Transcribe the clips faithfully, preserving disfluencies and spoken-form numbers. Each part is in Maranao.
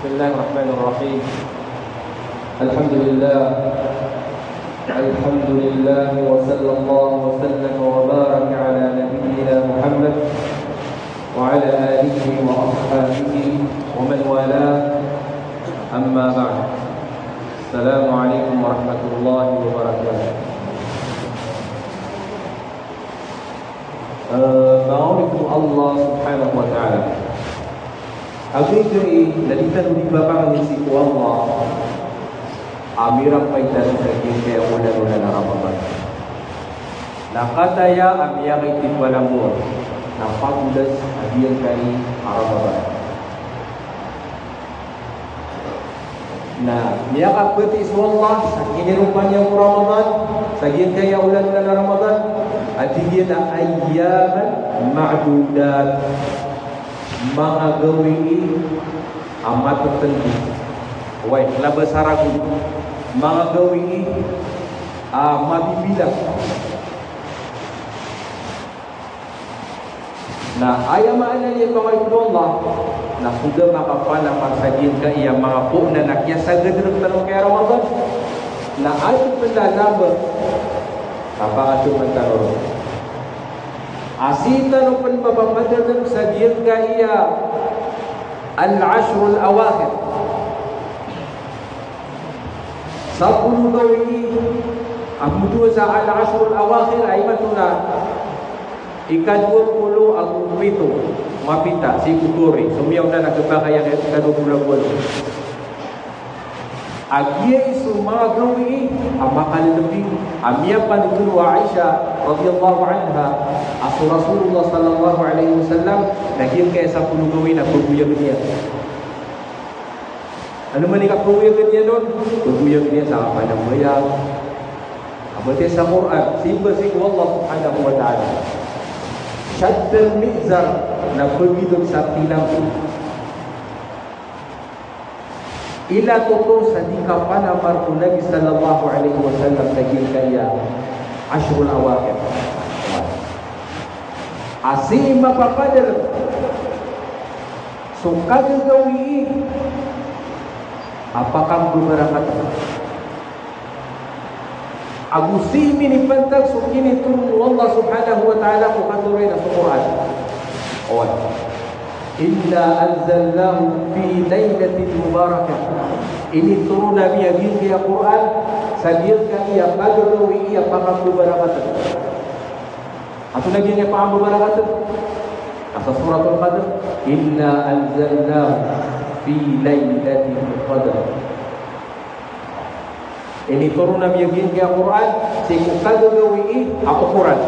بسم الله الرحمن الرحيم. الحمد لله. الحمد لله وصلى الله وسلم وبارك على نبينا محمد وعلى آله وأصحابه ومن والاه. أما بعد. السلام عليكم ورحمة الله وبركاته. Eh, manga oripn o Allah subhanahu wa ta'ala. Ago ito i, na di tano di papangnin sii ko Allah a mirampay tano sa giyangkaya olan-olan a Ramadan. Na kataya a miyakaitipalamoa na pagodas a giyangkaya a Ramadan. Na miyakapeti so Allah sa kiniropa niyan ko Ramadan, sa giyangkaya olan-olan a Ramadan, a tig iyan a ayyaman ma'dudat, manga gawii a matetendeg. Oway, labas a ragon, manga gawii a mabibilang. Na aya maana niyan, manga oripn o Allah, na so da makapanamar sa giyangkaya manga poon a kiyasagad rktano angkaya Ramadan. Na aya pn a number, na pangadoman tano ron a sii tano pn mapapadalm sa giyangkaya al-ashrul awakhir. Sapolo gawii a pmbtowan sa al-ashrul awakhir, a imanto na ikadowa polo ago pito, mapita, sii ko Tori, so miyaona na khapakay a ikadowa polo ago walo. A giya i so manga gawii a makalelebi, a miyapanothol o Aisha radhiyallahu anha a so Rasulullah sallallahu alaihi wasallam na giyangkaya sapolo gawii na pagoyagn iyan. Ano man i kapagoyagn iyan on? Pagoyagn iyan sa kapanambayang, kabatiya sa Qur'an, simba sii ko Allah subhanahu wa ta'ala. Shaddal mi'zar, na pagidog sa pinangko. Ilay oto sa di kapanamar ko Nabi sallallahu alaihi wasallam sa giyangkaya ashrul awakhir. A sii mapapadalm so kagagawii a pakambabarakatn. Ago sii minipantag so kinitoron o Allah subhanahu wa ta'ala ko katoray na so Qur'an. Oway. Inna anzalnahu fi lailatin mubarakah. Initoron ami a giyangkaya Qur'an sa giyangkaya kagagawii a pakambabarakatn. Antonaa giyangkaya pakambabarakatn? Aya sa Suratul Qadr, "Inna anzalnahu fi lailatil qadr." Initoron ami a giyangkaya Qur'an sii ko kagagawii a okoran.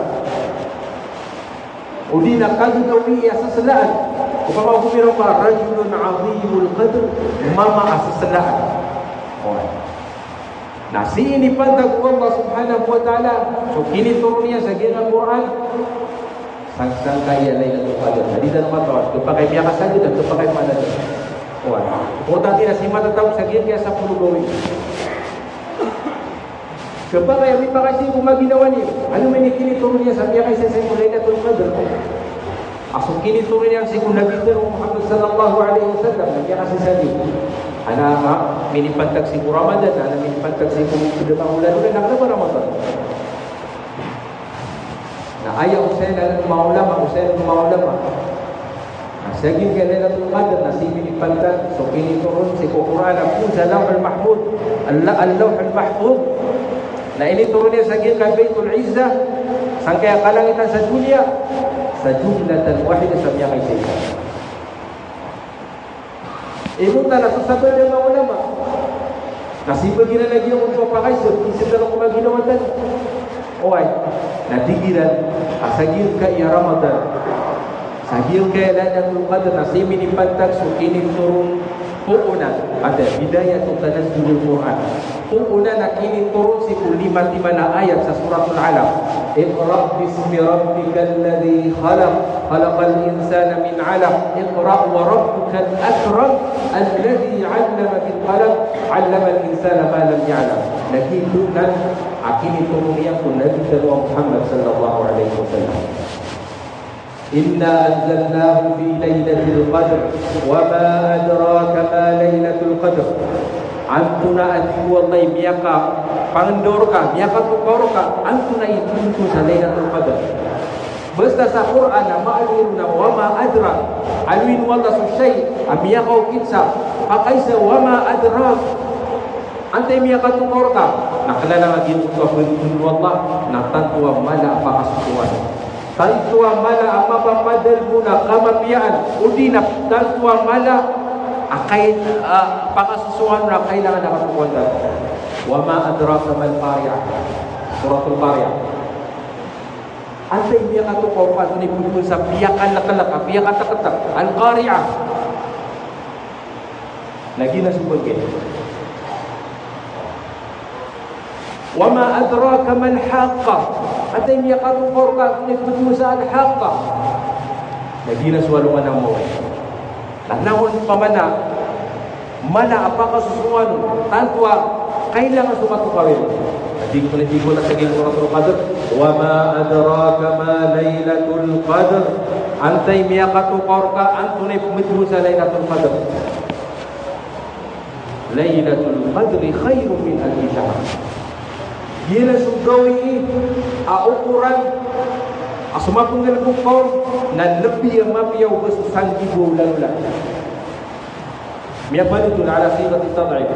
O di na kagagawii a saslaan. Opama o gomiraw ka rajulun azimul qadr, mama a saslaan. Oway. Na sii inipantag o Allah subhanahu wa ta'ala so kinitoron iyan sa giyangkaya Qur'an, sangkaya Lailatul Qadr. Na di tano katawan, khapakay miyakasagad, khapakay manadam. Oway. Importante na sii matatago sa giyangkaya sapolo gawii. Khapakay a mipakay sii ko manga ginawa niyo. Ano man i kinitoron iyan sa miyakaisa sii ko Lailatul Qadr? A so kinitoron iyan sii ko Nabi tano Muhammad sallallahu alaihi wasallam, na miyakasisa niyo. Ana, a, minipantag sii ko Ramadan, ana minipantag sii ko pd a manga olan, na kna ba Ramadan. Na aya osayan o manga ulama, osayan o manga ulama. Na sa giyangkaya Lailatul Qadr, na sii minipantag so kinitoron sii ko Qur'an a poon sa Lawhul Mahfuz. Al-, Al-Lawhul Mahfuz. Na initoron iyan sa giyangkaya Baitul Izzah, sangkaya kalangitan sa doniya, sa jumlatan wahidah, sa miyakaisa-isa. Ino tana so sabaad a manga ulama. Na sii ba giyanan a giyangkoto a pakaisa, sii tano ko manga ginawa tano. Oway. Na tig iran a sa giyangkaya Ramadan, sa giyangkaya Lailatul Qadr, na sii minipantag so kinitoron poonan, a da, bidayatu tanazzulil Qur'an. Poonan a kinitoron sii ko lima timan a ayat sa Suratul Alaq. Iqra bismi rabbikal ladhi khalaq, khalaqal insana min alaq, iqra wa rabbukal akram, alladhi allama bil qalam, allamal insana ma lam ya'lam. Na giyoto nan a kinitoron iyan ko Nabi tano a Muhammad sallallahu alaihi wasallam. Inna anzalnahu fi lailatil qadr, wa ma adraka ma lailatul Antonaa, tig o Allah, i miyakapangndao rka, miyakatokaw rka, antonaa i pmbtowan sa Laylatul Qadr. Basta sa Qur'an na maaloy ron a wa ma adrak. Aloyn o Allah so shay a miyakaokit sa, pakaisa wa ma adrak. Antaa i miyakatokaw rka? Na kna lang a giyoto a pmbtowan o Allah na tanto a mala a pakasosongan. Tanto a mala a mapapadalm on a kamapiyaan, odi na tanto a mala a kai-, a pakasosongan on a kailangan a katokawan tano. Wa ma adraka mal qari'ah. Suratul Qari'ah. Antaa i miyakatokaw rka, antonaa i pmbtowan sa piyakaleklek, a piyakatektek, Al-Qari'ah. Na giyanan so bangkit. Wa ma adraka mal haqqah. Antaa i miyakatokaw rka, antonaa i pmbtowan sa Al-Haqqah. Na giyanan so alongan a mawri. Na langon pamana, mala a pakasosongan on, tanto a kailangan so katokawi ron. Tig o Allah sa giyangkoto a Laylatul Qadr, wa ma adraka ma Laylatul Qadr. Antaa i miyakatokaw rka, antonaa i pmbtowan sa Laylatul Qadr. Laylatul Qadri khayrun min alfi shahr. Giyanan so gawii a okoran a so mapnggalbk on na lbi a mapiya o ba so sanggibo a olan-olan. Miyapanothol ala sighati tad'if.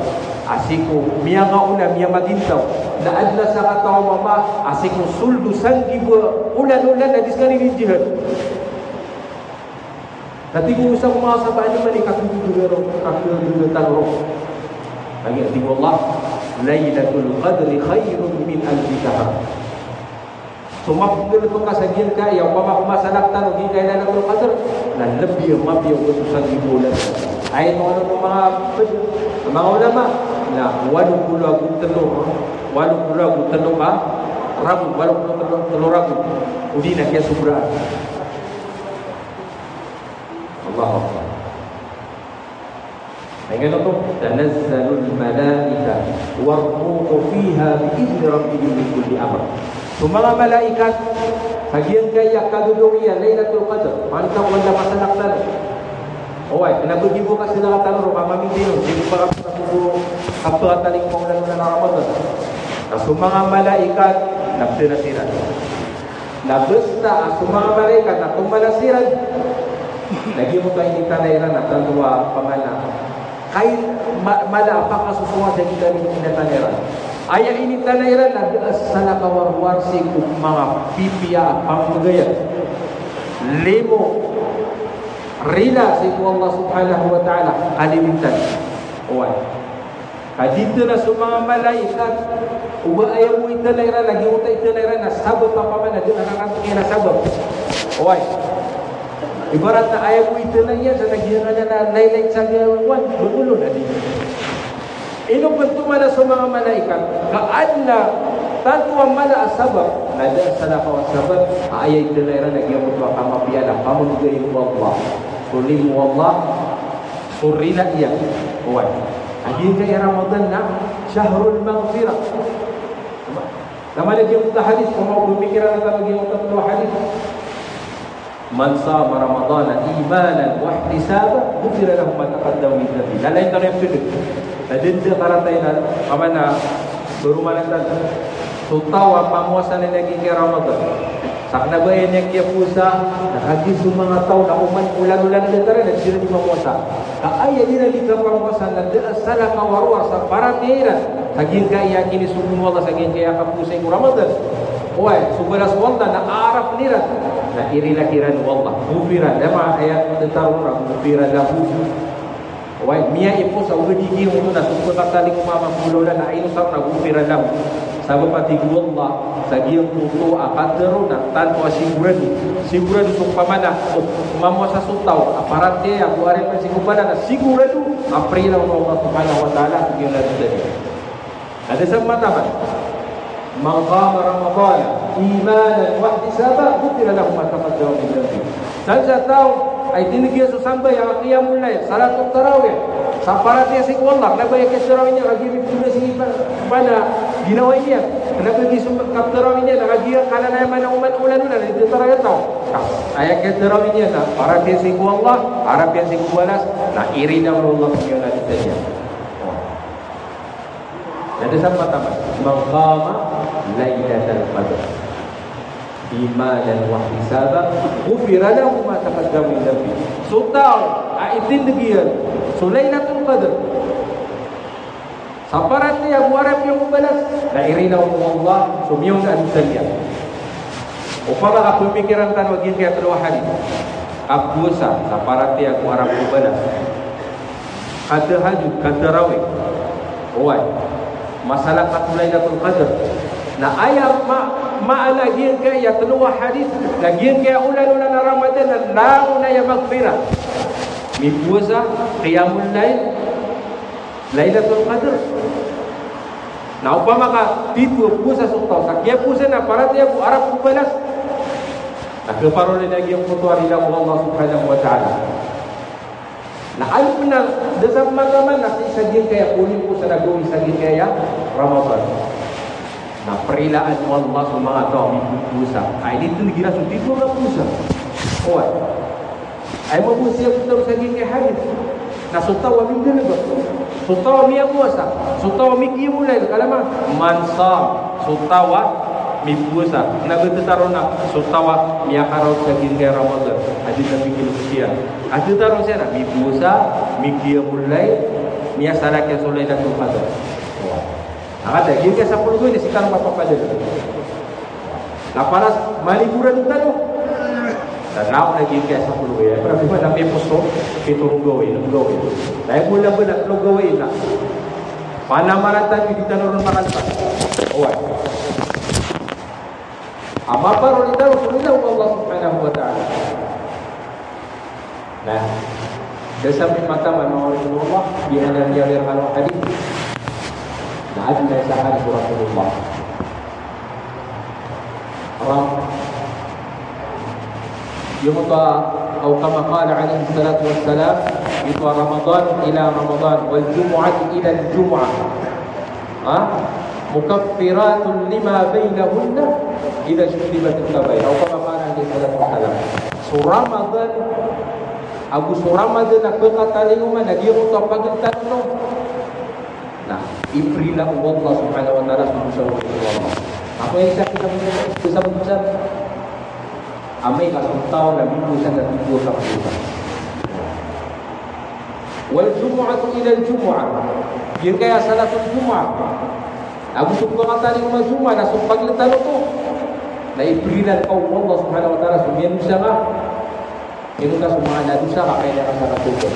A sii ko miyangaona, miyamagintaw, na adn a sakataw a mama a sii ko sold o sanggibo a olan-olan na di skaniyan jihad. Na tig o isa ko manga sahabah, andamanaya i kakgagaga ron, kakgagaga tano ron? Lagid a tig o Allah, Laylatul Qadri khayrun min alfi shahr. So mapnggalbk ka sa giyangkaya, opama ko masalak tano giyangkaya Laylatul Qadr, na lbi a mapiya o ba so sanggibo a olan. Aya tonganay o manga pd, manga ulama, na walo polo ago tlo, walo polo ago tlo ka ragon, walo polo ago tlo, tlo ragon. Odi na kiyasobraan. Allahu Akbar. Na giyoto, tanazzalul malaikatu war ruhu fiha bi idhni rabbihim min kulli amr. So manga malaikat, sa giyangkaya kagagawii a Laylatul Qadr, pantag o anda masalak tano. Oway, kna ba giyoto ka salak tano ron, ka mamintin on, di ba ka pagtaling ko olan-olan a Ramadan. Na so manga malaikat, na pd na siran. Na basta a so manga malaikat na tomala siran, na giyoto a initana iran na tanto a pamana. Kay ma-, mala a pakasosongan sa giyangkaya initana iran. Aya initana iran na da a salakaw a rowar sii ko manga pipiya a pamagaya. Limo, rila sii ko Allah subhanahu wa ta'ala, kalilintad. Oway. Ka di tana so manga malaikat, o ba aya bo itana iran, lagid o ta itana iran na sabap a pamana, da a kakanto iyan a sabap. Oway. Ibarat na aya bo itana iyan sa lagid anan a laylay sa gawan, bongolon a di. Ino pn tomala so manga malaikat, ka adn a tanto a mala a sabap, na da a salakaw a sabap, a aya itana iran na giyoto a kamapiyaan a pamagaya o Allah. So limo o Allah, so rila iyan. Oway. A giyangkaya Ramadan na shahrul maghfirah. Na mala giyoto a hadith, ko manga pmikiran tano giyoto a hadith. Man sama Ramadana imanan wa ihtisaban, ghufira lahu ma taqaddama min dhanbih. Na lalayon tano iyan pd. Na da dn a karata iyan a, a mana, baromanatan. So taw a pamowasa niyan a giyangkaya Ramadan. Sa kna ba iyan a kiyapowasa, na kagiya so manga taw na oman olan-olan a datar iyan na di iran di mamowasa. Ka aya di iran di kapamowasa na da a salakaw a rowar sa paratiyaya iran. Sa giyangkaya kinisogo o Allah sa giyangkaya kapowasai ko Ramadan. Oway, so balas o Allah na aarap iran. Na irila kiran o Allah. Ghufira, da ma aya datar on na ghufira lahu. Oway, miyaipos a oba di giyoto na so pkatalingoma a manga polo a olan na ino sa ron na ghufira lahu. Sabap a tig o Allah, sa giyangkoto a katharo na tanto a sigurado. Sigurado so pamana, o mamowasa so taw a paratiyaya, ago ari pen sii ko bala na sigurado a prila o Allah subhanahu wa ta'ala so giyoto a dn. Na da sa mataman. Man qama Ramadana imanan wa ihtisaban, ghufira lahu ma taqaddama min dhanbih. Sa sa taw a itindg iyan so sambayang a qiyamul layl, salatut tarawih, sa paratiyaya sii ko Allah, kna ba aya katarawih niyan, kagiya mipolong sii ko pamana ginawa niyan, kna ba giya so kaptarawih niyan, kagiya kanan aya mana oman olan-olan, na di tarawih a taw. Aya katarawih niyan na paratiyaya sii ko Allah, arap iyan sii ko balas, na irila o Allah so giyoto a dn. Isa pman, man qama lailatal qadr imanan wahtisaban, ghufira lahu ma taqaddama min dhanbih. So taw a itindg iyan so Lailatul Qadr sa paratiyaya ago arap iyan ko balas, na irila o Allah so miyaona a dosa niyan. Opama ka pmikiran tano a giyangkaya tlo a hadith, a powasa sa paratiyaya ago arap ko balas, katahajjud, katarawih, oway, masalakat so Lailatul Qadr. Na aya ma-, maana giyangkaya tlo a hadith, na giyangkaya olan-olan a Ramadan na langon aya maghfirah. Mipowasa, qiyamul layl, Lailatul Qadr. Na opama ka pito a powasa so taw sa kiyapowasa na paratiyaya ago arap ko balas, na kaparoli niyan giyangkoto a rila o Allah Subhanahu wa Ta'ala. Na aya pn a da sa pman taman na sii sa giyangkaya poli ko sa gawii sa giyangkaya Ramadan. Na prilaan o Allah so manga taw a mipowasa. Ay, di tndg iran so titho a powasa. Oway. Ay, mabosiyag tano sa giyangkaya hadith. Na so taw a mindalba, so taw a miyapowasa, so taw a miqiyamul layl, kala man, man sam, so taw a mipowasa. Na ba tharoon a so taw a miyakaraot sa giyangkaya Ramadan a di na mikilos iyan. A tharoon siyan a mipowasa, miqiyamul layl, miyasalak iyan so Lailatul Qadr. Oway. Na katii, giyangkaya sapolo gawii na sii tano mapapadalm. Na paras, maliboran tano. Na langon a giyangkaya sapolo gawii. Para di man na miyaposto, pito ron gawii, ino gawii. Na aya bo na ba na tlo gawii na panamaran tano, di tano ron makalpas. Oway. A maparoli tano so rila o Allah Subhanahu wa Ta'ala. Na da sa pman taman, manga oripn o Allah, di anan iyan iran a hadith. Na adn a isa a hadith o Rasulullah. Ram-, giyoto a, aw kama qala alayhis salatu wassalam, giyoto a Ramadan ila Ramadan, wal jumu'atu ilal jumu'ah. Ha? Mukaffiratun lima baynahunna idha ijtunibatil kaba'ir. Aw kama qala alayhis salatu wassalam. So Ramadan ago so Ramadan a pkatalingoma na giyoto a pagltan oto, na iprila o Allah Subhanahu wa Ta'ala so dosa o Allah. Apiya isa, isa, isa, isa, amay ka so taw na mipowasa sa titho a powasa. Wal jumu'atu ilal jumu'ah. Giyangkaya salatul jumu'ah ago so pkatalingoma a Jumu'ah na so pagltan oto na iprilaan o Allah Subhanahu wa Ta'ala so miyadosa ka. Ino ka so manga nadosa ka, kaya ka sa katawbat.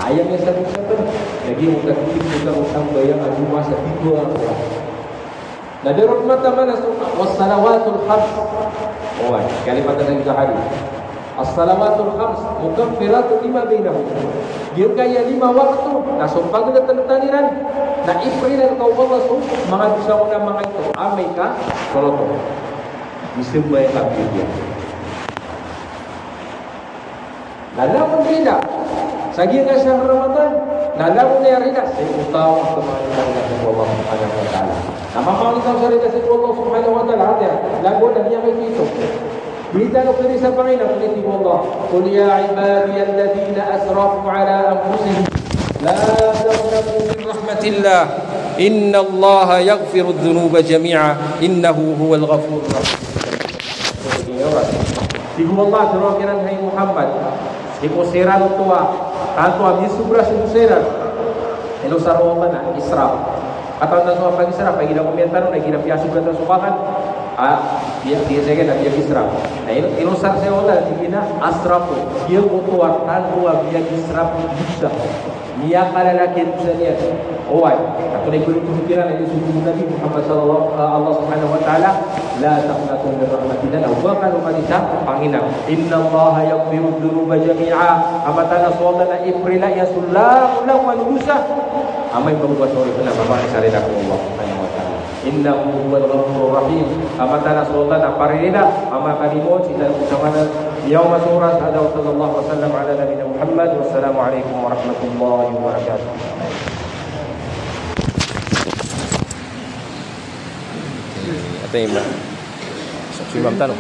Aya miyasabosabosa pn, lagid o katitho ka o sambayang a Jumu'ah sa titho a powasa. Na da ron mataman a so, was salawatul khams. Oway, kalipatan sa hadith. As salawatul khams mukaffiratun lima baynahunna. Giyangkaya lima wakto na so pagltan iran na iprila rka o Allah so manga dosa on a manga ito, amay ka soloto. Misambayang ka. Na langon rila sa giyangkaya shahr Ramadan, na langon aya rila sii ko taw a khamarila ko Allah Subhanahu wa Ta'ala. Na mamangni taw sa rila sii ko Allah Subhanahu wa Ta'ala, ati a langon a miyakaito. Di tano kari sa pangina, pangni o Allah, "Qul ya ibadiyalladhina asrafu ala anfusihim la taqnatu min rahmatillah, innallaha yaghfirudh dhunuba jami'a, innahu huwal ghafurur rahim." Tig o Allah, tharo kiran hay Muhammad, sii ko siran oto a tanto a miyasobra so dosa iran. Inosar o Allah na israf. Katawan tano so pag-israf, pag-ina ko miyan tano na igira piyasobra tano so kakan, a, piya, piya, piya, piya, piya israf. Na ino, inosar o Allah, tig iyan a asrafu. Giyangkoto a tanto a miyagisraf ko dosa. Miyakalala ki dosa niyan. Oway. Antonaa i pitharo iran a inisogo o Nabi Muhammad sallallahu, ah, Allah Subhanahu wa Ta'ala, "La taqnatu min rahmatillah." Na oba kano kadi sa pangina. "Innallaha yaghfirudh dhunuba jami'a." A mataan a so Allah na iprila iyan so langolangon a dosa. Amay ba oba so rila na mamangni sa rila ko Allah Subhanahu wa Ta'ala. Innahu huwal ghafurur rahim. A mataan a so Allah na paririla, a makalimoon, sii tano ko samanan. Miyaoma so oras, hadha wa sallallahu wa sallam ala nabiyyina Muhammad. Wassalamu alaikum warahmatullahi wabarakatuh. Atay ma. So, so imam tano.